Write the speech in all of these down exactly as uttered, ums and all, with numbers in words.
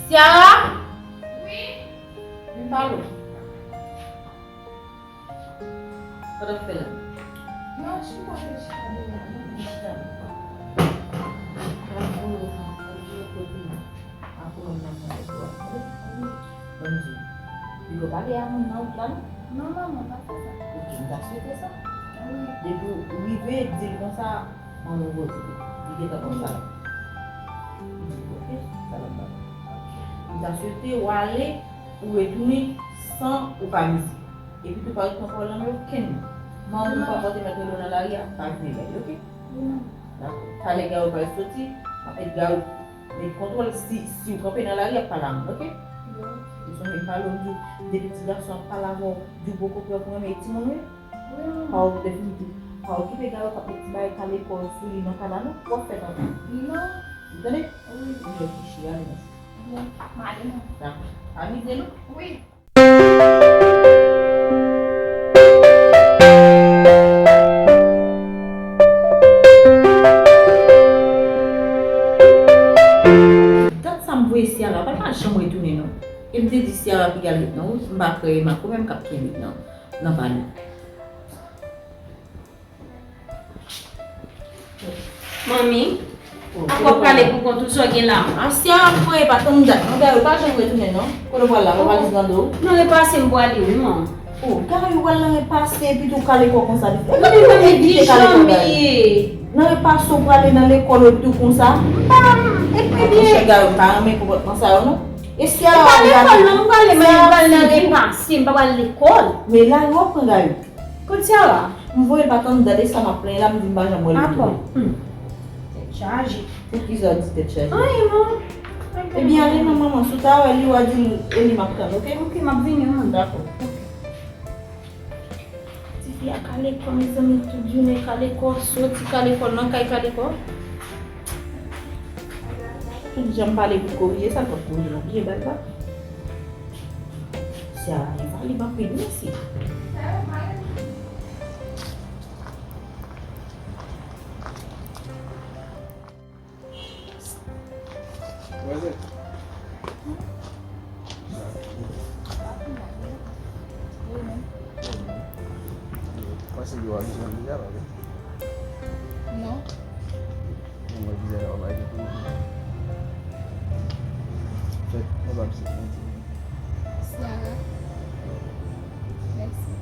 Ciara? Wi? Vin pale w. Sa w ap fè la? Non, chita, chita, chita. Apre m nan mande pou w. Wi. Ban m di w. Li poko pale a moun nan wout la, non? Non, manman, pa fè sa. Ok, m ta swete sa. Wi. Depi w rive, di l konsa, manman voye kote. Li gentan konn sa. Wi. Ok, sa l ap bay. M ta swete w ale, ou retounen san ou pa vizite. Epi tou pa ret pran pawòl nan men okenn moun. Manman ou pa pote mèt rele w nan lari a, pa vin lè, ok? Wi, manman. Dakò. Talè Gary pral soti, m ap met Gary met kontwòl, si, si w kanpe nan lari, y ap pale a moun, ok? Wi, ok. Ou sonje m pale w, m di w, depi ti gason ap pale avè w, di w poko prè pou renmen timoun, wi. Wi, manman. Pa w definitif. Pa okipe Gary k ap met ti bagay kale kò sou li nan kay la, non. W ap fè tande. Non. Ou tande? Wi. Ou jwe fichi, ale, mèsi. Bon, m ale, manman. Dakò. Amize nou. Wi. Dat sa m voye Ciara, pa, pa janm retounen non. E m te di Ciara pou y al ret nan wout, m pa kwè e Marco menm k ap kenbe nan, nan pale. Manmi, ak w ap pale pou kont ou, sa w gen la? Asya, m voye pa tann dat non, Gary pa janm retounen non. Kote w pral la, w pral jis nan do? Nan repase m pwale wi, manmi. Oh, Gary, w pral nan repase epi tou kale kò konsa. Epi tou evite kale kò Gary. Nan repase w prale nan lekòl ou tou konsa. Epi byen. Monchè Gary, m pa renmen konpòtman sa yo non. E Ciara, pa lekòl non, m prale, men m pral nan repase, m pa pral lekòl. Men la, w ap pran Gary. Kot Ciara? M voye l pa tann dat, e sa m ap plenyen la, m di m pa janm wè l. Ah bon? Hmm. Tèt chaje. Poukisa w di tèt chaje? Anyen non. Ebyen, ale non, manman, si w ta wè li, w a di l, e li m ap tann, ok? Ok, m ap vini, manman. Dakò. Tifi a kale kò, mezanmi, tout jounen kale kò, soti kale kò, nan kay kale kò. Tout jan m pale pou korije sa, l p ap korije, m oblije ba l bak. Ciara gen valib anpil wi mesye. Pase yo a bezwen deja, pa vre? Non. Mwen wè vizaj la pa gen pou mwen. Fèt, mwen pa msye mwen di. Ciara. Mèsi.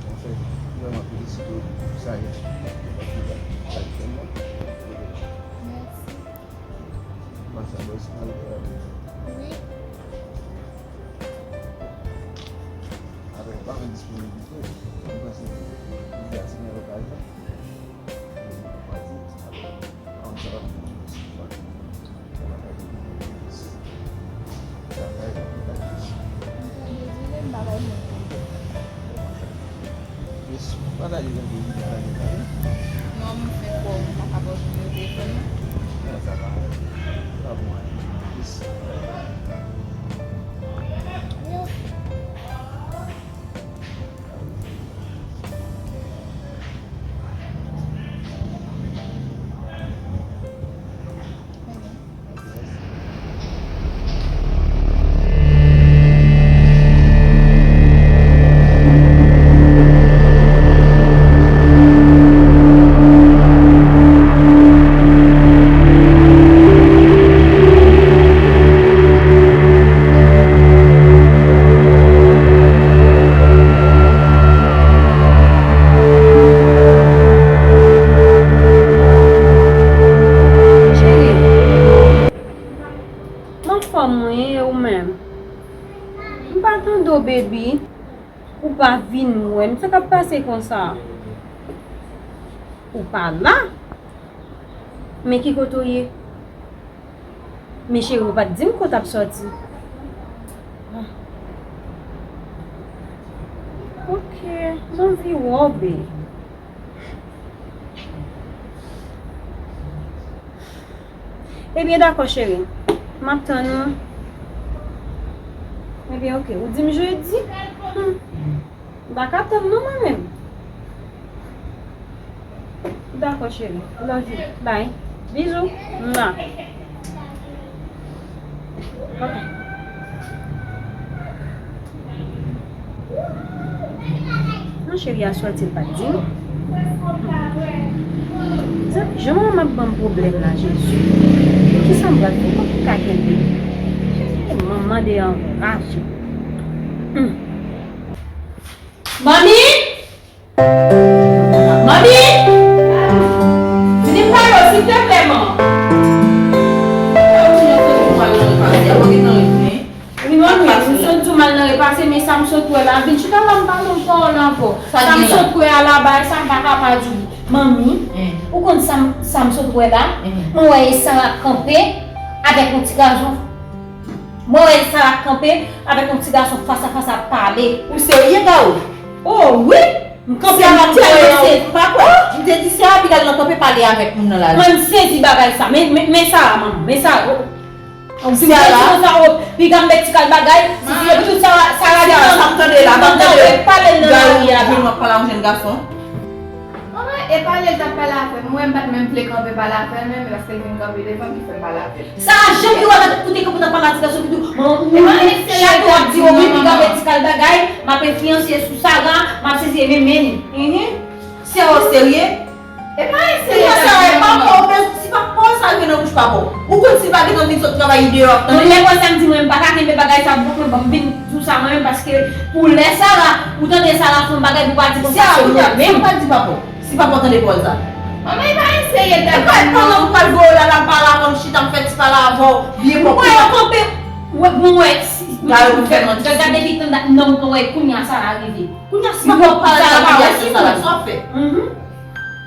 Anfèt, vrèman felisite w pou sa yo. Mèsi. Mwen sa bòs nan lè a. Wi. Avèk pa gen disponibite, mwen panse jodi a se yon okazyon. Non, m fenk wè w, m pa ka pa okipe w telefòn nan. Cheri, m anfòm wi, e ou menm? M pa tande w, baby. Ou pa vin wè m. Sa k ap pase konsa? Ou pa la? Men ki kote w ye? Men cheri, ou pa t di m kote w ap sòti. Ah. Ok, m anvi wè w, baby. Ebyen, dakò, cheri. M ap tann ou. Ebyen, ok. Ou di m jedi? Hmm. M pa ka tann non, mwen menm. Dakò, cheri. Love you. Bye. Bizou. Mwa. Ok. Non, cheri a sòti, l pa t di m. Zanmi, jan manman m ap ban m pwoblèm la, Jezi. Kisa m pral fè? Kòman m ka kenbe? Manman de anraje. Hmm. Manmi! Manmi! Vini m pale w, silteplè, man. Wi, manmi, m sot di w m al nan repase, men sa m sot wè la, vin chita la, m pale w pawòl ankò. Sa m sot wè a la, bagay sa m pa ka pa di w. Manmi, ou konn sa m, sa m sot wè la? Mwen wè Esara kanpe avèk yon ti gason. Mwen wè Esara kanpe avèk yon ti gason fas a fas ap pale. Ou serye, Gao? Oh, wi! M kanpe, m tèlman sezi. M pa kwè. M te di Sera, piga l nan kanpe pale avèk moun nan la. Mwen, m sezi bagay sa. Men, men, men Sara, manman. Men Sara. Oh. Si m te di konsa, oh, piga m met ti kal bagay. Si, si, epi tout Sara, Sara di, sa m tande la, m ap tande. Pale nan lari a la. Gao, m ap pale a yon jèn gason. Manman, e pale l t ap pale avè m. Mwen, m pa t menm vle kanpe pale avè l, men, men paske l vin kanpe devan m ki fè m pale avè l. Sa a janm gen wè nan kote ke pou ta pale a ti gason ki tou, manman, ou, ou, chak ou ap di, oh, wi, piga m met ti kal bagay, m ap enfliyanse sou Sara, m ap sezi, men, men, mhm. Sè ou serye? E pa eseye. Sa e pa pa w bezwen, si pa pa w sa rive nan bouch pa pa w. Ou konn si l pa gentan vin sot travay li deyò ap tande. Mwen lè mwen sa m di mwen m pa ka kenbe bagay sa pou mwen, ban m vin di w sa mwen menm, paske pou lè Sara, ou tande Sara fè yon bagay pou pa di konsa se ou menm. Si pa di pa pa w. Si pa pa w tande pawòl sa. Manman, e pa eseye tèt. E pa pandan ou pral voye w la, l ap pale avè m, chita m fè ti pale avè w, byen pwòp. Wè, ou kanpe, wè, bon, wè, si, gade ki tan dat, non, wè, kounye a Sara rive. Kounye a, si pa w pale avè m, sa w ap fè?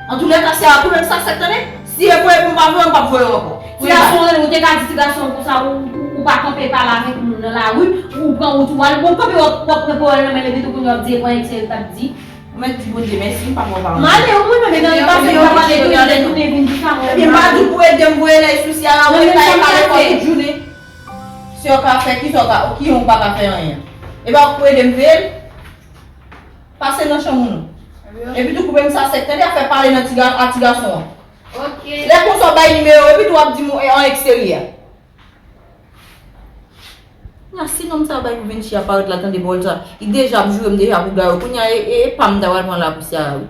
Antoulekas, se a pou menm sa sèk tande. Si e voye pou m pa voye, m p ap voye w ankò. Ti gason an, ou te ka di ti gason an konsa, ou, ou, ou pa kanpe pale avèk moun nan lari, ou pran wout ou al, bon, kanpe w ap, w ap pran pawòl nan men l, epi tou kounye a w ap di e pa eksè l t ap di. Ou mèt di Bondye mèsi, m pa pran pawòl. M ale, ou mwen menm nan li pase, m pa pale tou, li te tounen vin di sa, mwen. Epi m pa di w pou ede m voye lèy sou Sera, ou mèt pa pale fò tout jounen. Si w ka fè, kisa w ka, ki yon ou pa ka fè anyen. Epa ou pou ede m veye l. Pase nan chanm ou non. Epi tou koupe m sa sèk, tande afè pale nan ti ga-, a ti gason an. Ok. Lè konsa w bay nimewo, epi tou w ap di m, e, an eksteryè. Nan, si nonm sa bay pou vin chita parèt la, tande pawòl sa. Li deja ap joure m deja pou Garo. Kounye a, e, e, e pa m ta pral pran la pou Sera, wi.